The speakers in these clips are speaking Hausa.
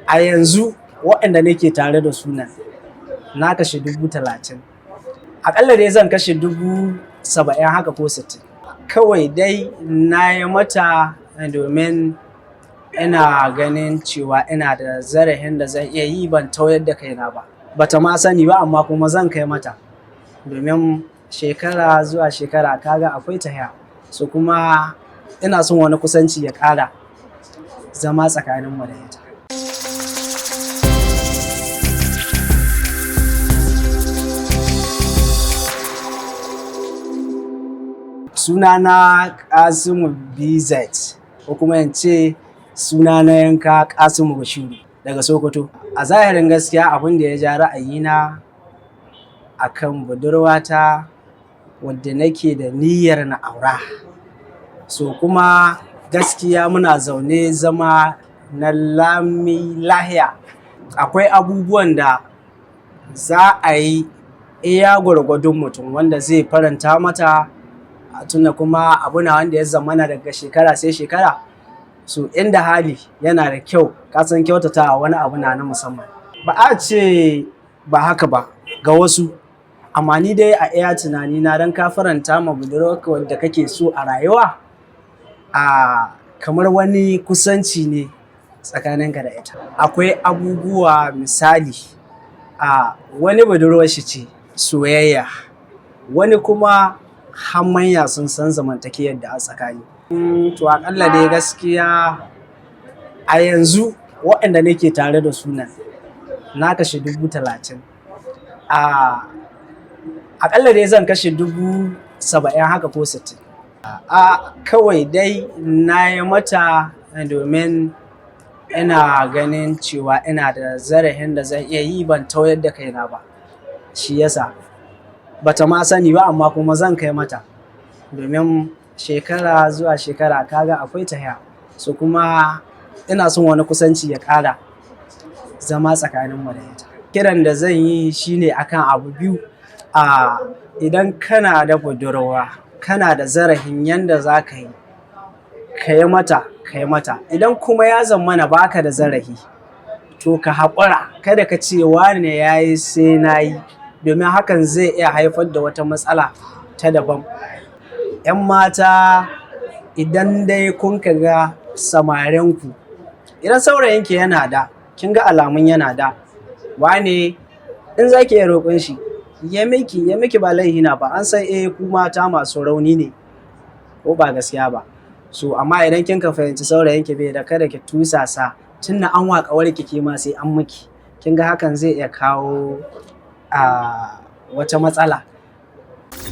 A yanzu waɗanda nake tare da su nan na kashe 30,000. Aƙalla dai zan kashe 70,000 haka ko 60. Kawai dai na yi mata domin ina ganin cewa ina da zarafin da zan iya yi, ban tauyar da kaina ba. Bata ma sani ba, amma kuma zan kai mata. Domin shekara zuwa shekara kaga akwai tahiya. So kuma ina son wani kusanci ya ƙara zama tsakaninmu da ita. Sunana Kasimu BZ, ko kuma in ce suna na yanka Kasimu Bashiru daga Sokoto. A zahirin gaskiya, abin da ya ja ra'ayina akan budurwata wadda nake da niyyar na aura. So kuma gaskiya muna zaune zama na lami lahiya. Akwai abubuwan da za a yi iya gwargwadon mutum wanda zai faranta mata, tunda kuma abu na wanda ya zamana daga shekara sai shekara. So inda hali yana da kyau, kasan kyautatawa wani abu na na musamman. Ba a ce ba haka ba ga wasu, amma ni dai a iya tunanina, don ka faranta ma budurwarka wadda kake so a rayuwa, a kamar wani kusanci ne tsakaninka da ita. Akwai abubuwa, misali, a wani budurwar shi ce soyayya, wani kuma har manya sun san zamantakewar da a tsakani. To aƙalla dai gaskiya a yanzu waɗanda nake tare da su nan na kashe 30,000. A aƙalla dai zan kashe 70,000 haka ko 60. A kawai dai na yi mata domin ina ganin cewa ina da zarafin da zan iya yi, ban tauyar da kaina ba. Shi yasa bata ma sani ba, amma kuma zan kai mata. Domin shekara zuwa shekara kaga akwai tahiya. So kuma ina son wani kusanci ya ƙara zama tsakaninmu da ita. Kiran da zan yi shine akan abu biyu. A idan kana da budurwa, kana da zarafin yanda za ka yi, ka yi mata, ka yi mata. Idan kuma ya zamana baka da zarafi, to ka haƙura. Kada ka ce wane ya yi sai na yi, domin hakan zai iya haifar da wata matsala ta daban. 'Yan mata, idan dai kun ka ga samarinku, idan saurayinki yana da, kin ga alamun yana da, wane in za ki iya roƙon shi, ya miki, ya miki, ba laifi na ba. An san eh ku mata masu rauni ne, ko ba gaskiya ba. So amma idan kin ka fahimci saurayinki bai da, kada ki tusasa, tunda an wa ƙawarki ke ma sai an miki. Kin ga hakan zai iya kawo a wata matsala.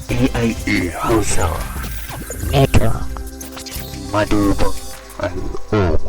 AIA Hausa Network, madubin al'umma.